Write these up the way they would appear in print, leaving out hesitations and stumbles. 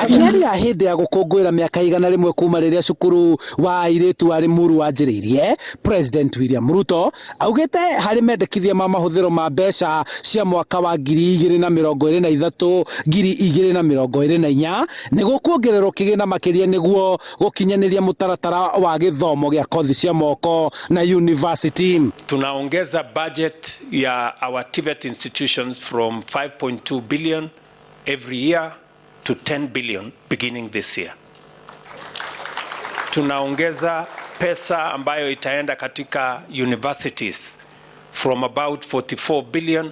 Akĩaria hĩndĩ ya gũkũngũĩra mĩaka 100 kuma rĩrĩa cukuru wa airĩtu wa Limuru wanjĩrĩirie, President William Ruto augĩte harĩ mendekithia ma mahũthĩro ma mbeca cia mwaka wa 2023 2024 nĩ gũkuongererwo kĩgĩna makĩria nĩguo gũkinyanĩria mũtaratara wa gĩthomo gĩa kothi cia moko na university. Tunaongeza budget ya our TVET institutions from 5.2 billion every year to 10 billion beginning this year. Tunaongeza pesa ambayo itaenda katika universities from about 44 billion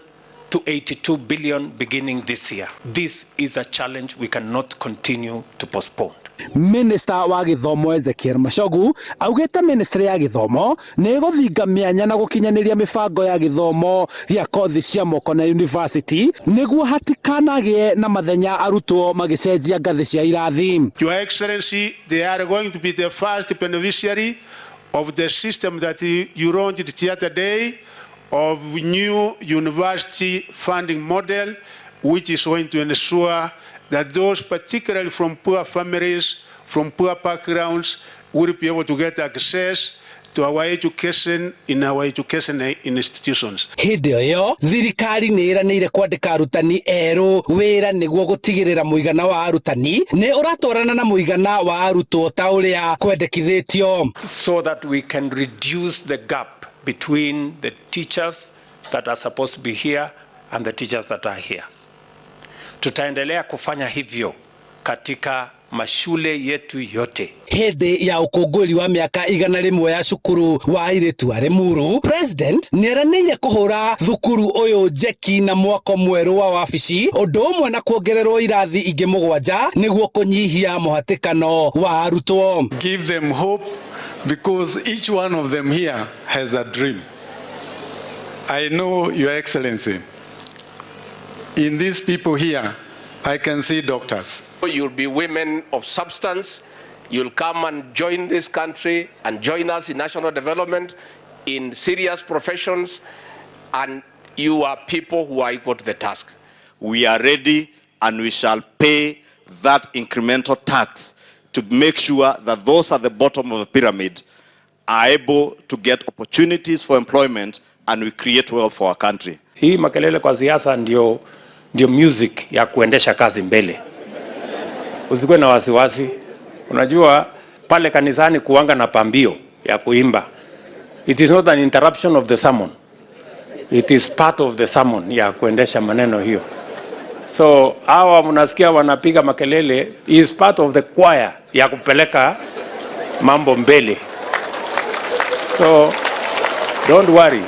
to 82 billion beginning this year. This is a challenge we cannot continue to postpone. Minista wa gĩthomo Ezekiel Machogu augĩte ministry ya gĩthomo nĩ ĩgũthinga mĩanya na gũkinyanĩria mĩbango ya gĩthomo gĩa kothi cia moko na university nĩguo hatikanagĩe na mathenya arutwo magĩcenjia ngathĩ cia irathi. Your Excellency, they are going to be the first beneficiary of the system that you launched the other day of new university funding model, which is going to ensure that those particularly from poor families, from poor backgrounds, will be able to get access to our education in our education institutions. Hĩndĩ ĩyo thirikari nĩ ĩranĩire kwandĩka arutani erũ wĩra nĩguo gũtigĩrĩra mũigana wa arutani nĩ ũratwarana na mũigana wa arutwo ta ũrĩa kwendekithĩtio. So that we can reduce the gap between the teachers that are supposed to be here and the teachers that are here. Tutaendelea kufanya hivyo katika mashule yetu yote. Hĩndĩ ya ũkũngũĩri wa mĩaka 100 ya cukuru wa airĩtu a Limuru, President nĩeranĩire kũhũra thukuru ũyũ njeki na mwako mwerũ wa wabici ũndũ ũmwe na kuongererwo irathi ingĩ 7 nĩguo kũnyihia mũhatĩkano wa arutwo. Give them hope because each one of them here has a dream. I know, Your Excellency, in these people here, I can see doctors. You'll be women of substance. You'll come and join this country and join us in national development, in serious professions, and you are people who are equal to the task. We are ready and we shall pay that incremental tax to make sure that those at the bottom of the pyramid are able to get opportunities for employment and we create wealth for our country. Hii makelele kwa siasa ndio music ya kuendesha kazi mbele. Usikuwe na wasiwasi. Unajua pale kanisani kuanga na pambio ya kuimba. It is not an interruption of the sermon. It is part of the sermon ya kuendesha maneno hiyo. So hawa mnasikia wanapiga makelele is part of the choir ya kupeleka mambo mbele. So don't worry.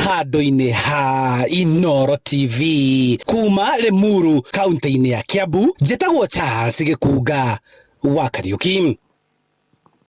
Handũ-inĩ ha Inooro TV kuma Limuru kaunti-inĩ ya Kiambu, njĩtagwo Charles Gĩkunga wa Kariuki.